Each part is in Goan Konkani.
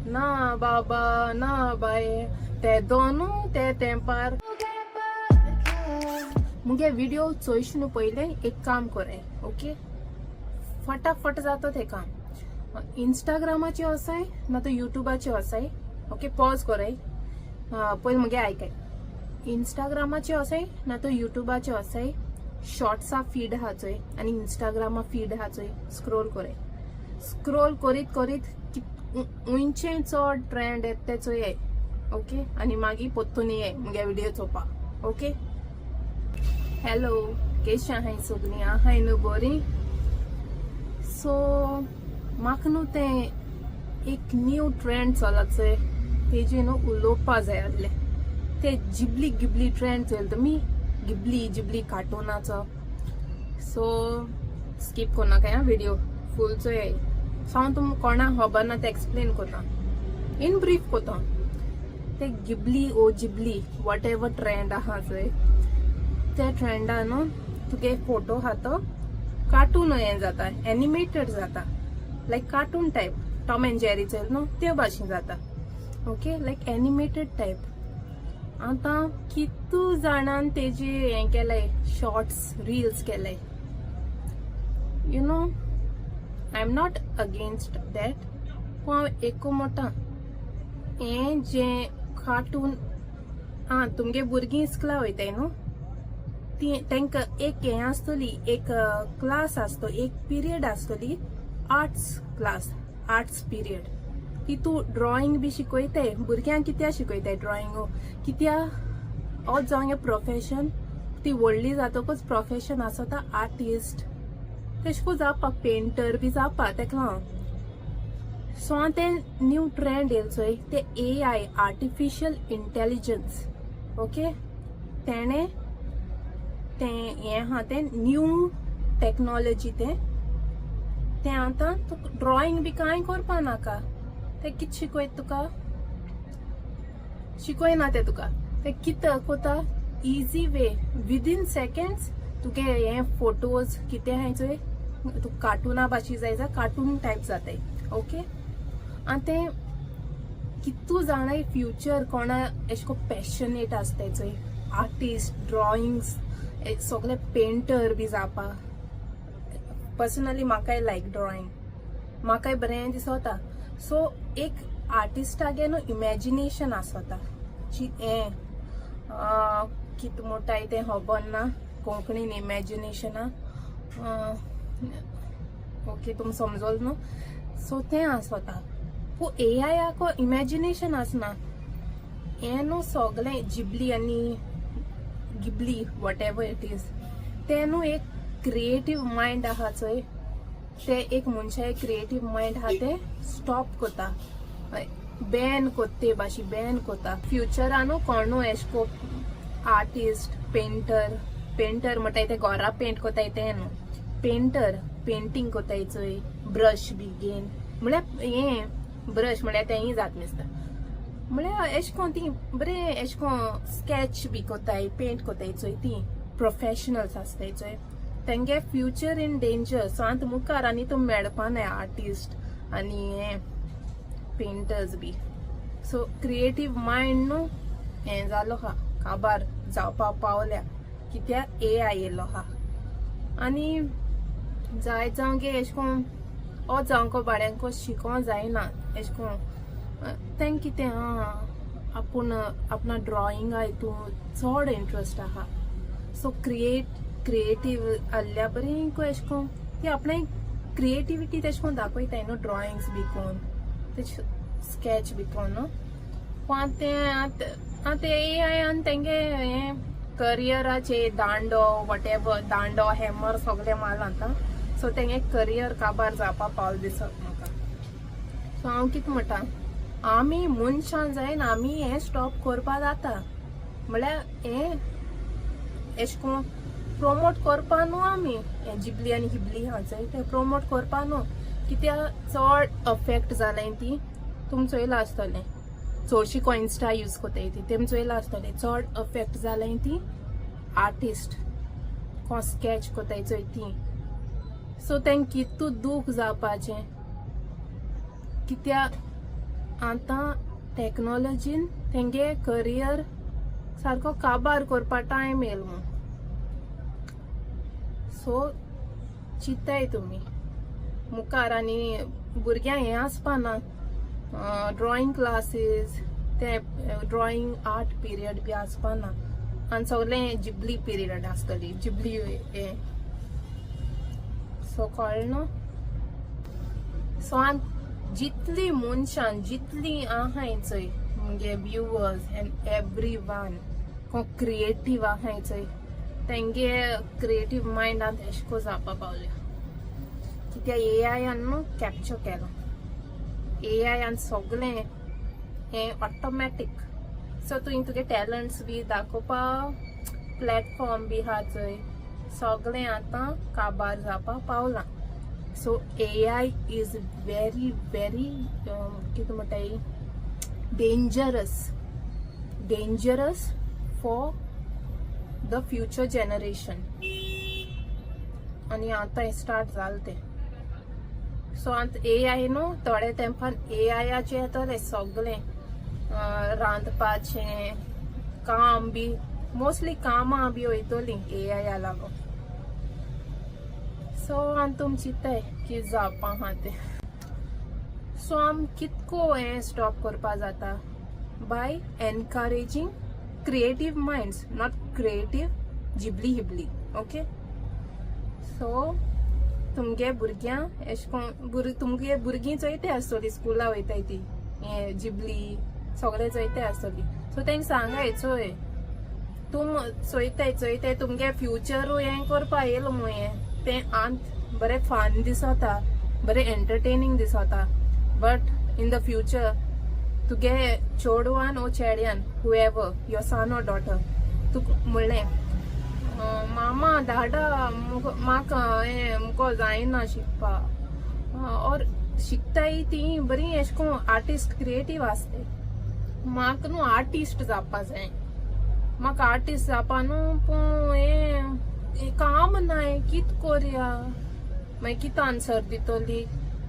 ना बाबा ना बाये, ते दोनू ते तेंपार. मुगे व्हिडिओ चोयश न्हू, पयलें एक काम कोराय, ओके? फटाफट जाता तें काम. इंस्टाग्रामाचे वसाय ना तर युट्यूबाचे वसाय, ओके? पॉज कोराय, पयलीं मुगे आयकाय. इंस्टाग्रामाचे वसाय ना तर युट्यूबाचे वसाय, शॉर्ट्सा फीड आहा चोय आनी इंस्टाग्रामा फीड आहा चोय, स्क्रोल कोराय. स्क्रोल करीत करीत उंचें चड ट्रेंड येता तें चोयाय, ओके? आनी मागीर पोत्तून येय मुगे व्हिडिओ चोवपाक, ओके? हॅलो, केशें आहाय सगळीं? आहाय न्हू बरीं? सो म्हाका न्हू तें एक न्यू ट्रेंड चलत चोय, तेजे न्हू उलोवपा जाय आहलें. ते जिबली गिबली ट्रेंड चोयल तुमी? गिबली जिबली कार्टूनाचो. सो स्कीप कोरनाकाय आं, व्हिडिओ फूल चोयाय. सो हांव तुमकां कोणाक खबर ना तें एक्सप्लेन करता, इन ब्रीफ कोता. ते गिबली ओ जिबली what ever trend आहा चोय, त्या ट्रेंडा न्हू तुगे फोटो आहा तो कार्टून हें जाता, एनिमेटेड जाता, लायक cartoon type. Tom and Jerry Choyal न्हू, त्यो भाशेन जाता, ओके? लायक एनिमेटेड टायप. आतां कितू जाणान तेजे हें केलें, शॉर्ट्स रिल्स केले. I am not against that, पूण हांव एक म्हणटा, हें जें कार्टून आं, तुमगे भुरगीं इस्कला वयताय न्हू, ती तांकां एक हें आसतली, एक क्लास आसतो, एक पिरियड आसतली, आर्ट्स क्लास, आर्ट्स पिरियड. तितू ड्रॉइंग बी शिकयताय भुरग्यांक. कित्याक शिकयताय ड्रॉइंग? कित्याक हो जावं प्रोफेशन, ती व्हडली जातकच प्रोफेशन आसता आर्टिस्ट, तेशें कोन जावपाक, पेंटर बी जावपाक तेका लागून. सो आतां तें न्यू ट्रेंड येयला चोय, ते एआय, आर्टिफिशियल इंटेलिजन्स, ओके? तेणें तें हें आहा, तें न्यू टॅक्नोलॉजी. तें तें आतां तुका ड्रॉइंग बी कांय करपा नाका. तें कितें शिकयता तुका? शिकयना तें तुका. तें कितें कोता, इजी वे, विदीन सेकेंड्स तुगे हे फोटोज कितें आहाय चोय, तुका कार्टुना भाशेन जाय जाल्यार कार्टून टायप जाताय, ओके? आनी तें कितू जाणां फ्युचर, कोणा एशें कोन पॅशनेट आसताय चोय, आर्टिस्ट, ड्रॉइंग्स सगळे, पेंटर बी जावपा. पर्सनली म्हाकाय लायक ड्रॉइंग, म्हाकाय बरें दिसता. सो एक आर्टिस्टागे न्हू इमॅजिनेशन आसता. हें कितें म्हणटाय तें खबर ना कोंकणीन इमॅजिनेशना, ओके? तुमी समजोल न्हू? सो तें आसता, पूण एआयाको इमॅजिनेशन आसना. हें न्हू सगळें जिबली आनी Ghibli what ever it is, तें न्हू एक क्रिएटीव मायंड आहा चोय, ते एक मनशा क्रिएटीव मायंड आहा तें स्टॉप कोता, बॅन कोत्ता, ते भाशेन बॅन कोता. फ्युचरा न्हू कोणू एशें को आर्टिस्ट, पेंटर, पेंटर म्हणटाय ते घरा पेंट कोताय तें न्हू, पेंटर पेंटींग कोताय चोय, ब्रश बी घेवन, म्हळ्यार हें ब्रश म्हळ्यार तेंय जात दिसता, म्हळ्यार एशें कोन ती बरें एशें कोन स्कॅच बी कोताय, पेंट कोताय चोय, ती प्रोफेशनल्स आसताय चोय, तेंगे फ्युचर इन डेंजर. सो आतां मुखार आनी तुमी मेळपा नाय आर्टिस्ट आनी हें पेंटर्स बी. सो क्रिएटीव मायंड न्हू हें जालो आहा, काबार जावपा पावल्या, कित्याक एआय येयलो आहा. आनी जाय जावं गे, एशें कोन हो जावंको बाड्यांको शिकों जायना. एशें कोन तेंक कितें आहा, आपूण आपणा ड्रॉइंगा हितून चड इंट्रस्ट आहा, सो क्रिएटीव आहल्या बरें एशें कोन ती आपणें क्रिएटिविटी तेशें कोन दाखयताय न्हू, ड्रॉइंग्स बी कोन, तेश स्कॅच बी कोन न्हू. पूण आतां तें आतां आतां एआय आनी तेंगे हें करियराचे दांडो, what ever, दांडो, हॅमर सगळें मारलां आतां. सो तेंगे करियर काबार जावपा पावल दिसत म्हाका. सो हांव कितें म्हणटा, आमी मनशां जायना, आमी हें स्टॉप करपा जाता. म्हळ्यार हें एशें कोन प्रोमोट करपा न्हू आमी, हें जिबली आनी हिबली आहा चोय, तें प्रोमोट करपा न्हू, कित्याक चड अफेक्ट जालें ती. तुमी चोयलां आसतलें, चडशी को इन्स्टा यूज कोताय ती, तेमी चोयलां आसतलें, चड अफेक्ट जालें ती आर्टिस्ट कोण स्कॅच कोताय चोय ती. सो तेंक कितू दूख जावपाचें, कित्याक आतां टॅक्नोलॉजीन तेंगे करियर सारको काबार करपा टायम येयलो म्हूण. सो चिंताय तुमी मुखार आनी भुरग्यांक हें आसपा ना, ड्रॉइंग क्लासीस, ते ड्रॉइंग आर्ट पिरियड बी आसपा ना आनी सगळें जिबली पिरियड आसतली, जिबली हें. सो कळ्ळें न्हू? सो आनी जितली मनशां जितली आहाय चोय, मुगे व्युवर्स एंड एवरी वन, कोण क्रिएटीव आहाय चोय, तेंगे क्रिएटीव मायंडान एशें को जावपा पावल्या, कित्याक ए आयान न्हू कॅप्चर केलां. ए आयान सगळें हें ऑटोमॅटीक. सो तुवें तुगे टॅलंट्स बी दाखोवपा प्लॅटफॉर्म बी आहा चोय, सगळें आतां काबार जावपा पावलां. So AI is very very, कितें म्हणटाय, dangerous, dangerous for the future generation. आनी आतां स्टार्ट जालें तें. सो आतां ए I न्हू थोडे तेंपान ए आयाचें येतलें सगळें, रांदपाचें काम बी, मोस्टली कामां बी वयतलीं ए आया लागून. सो आनी तुमी चिंताय कितें जावपा आहा तें. सो आम कितको हें स्टॉप करपा जाता? By encouraging creative minds, not creative Ghibli हिबली, okay? So तुमगे भुरग्यांक एशें कोन तुमगे भुरगीं चोयताय आसतलीं, स्कुला वयताय ती हें जिबली सगळें चोयताय आसतली. सो तेंका सांगाय, चोय, तुम चोयताय चोयताय तुमगे फ्युचरूय हें करपा येयलो मु. हें तें आंत बरें फन दिसता, बरें एंटरटेनिंग दिसता, बट इन the future तुगे चेडवान ओ चेड्यान, whoever, your son or daughter, तुक म्हणलें, मामा, दादा, म्हाका हें मुको जायना शिकपा, और शिकताय ती बरी एशें कोन आर्टिस्ट क्रिएटीव आसताय, म्हाका न्हू आर्टिस्ट जावपा जाय, म्हाका आर्टिस्ट जावपा न्हू, पूण हें काम नाय, कित कोरया? मागीर कितें आन्सर दितली?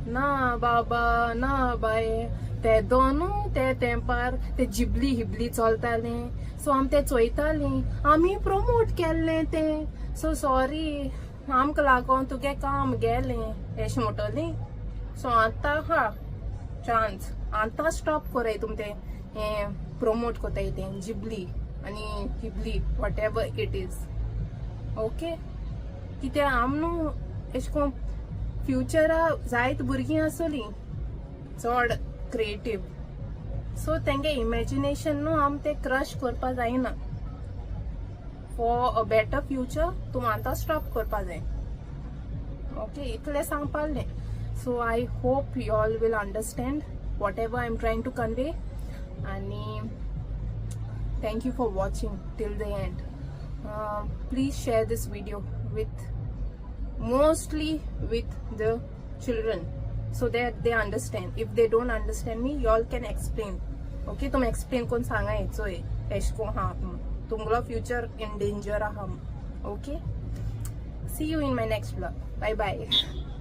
ना बाबा, ना बाये, ते दोनू ते तेंपार ते जिबली हिबली चलताले, सो आमी ते चोयताली, आमी प्रमोट केल्लें तें, सो सॉरी, आमकां लागोन तुगे काम गेलें, एशें म्हणटली. सो आतां आहा चान्स, आतां स्टॉप कोराय तुम तें हें प्रमोट कोताय तें जिबली आनी हिबली, whatever it is, okay? कित्याक आम न्हू एशें कोन फ्युचरा जायत भुरगीं आसतलीं चड क्रिएटीव. सो तेंगे इमॅजिनेशन न्हू आम ते क्रश करपा जायना. फॉर अ बेटर फ्युचर तूं आतां स्टॉप करपा जाय, ओके? इतलें सांगपालें. So I hope you all will understand whatever I am trying to convey. आनी thank you for watching till the end. Please share this video with, mostly with the children, so that they understand. If they don't understand me, you all can explain, okay? तुम एक्सप्लेन कोन सांगा चोय, एश को हा तुमगलो फ्युचर इन डेंजर आहा. Okay, see you in my next vlog. Bye bye.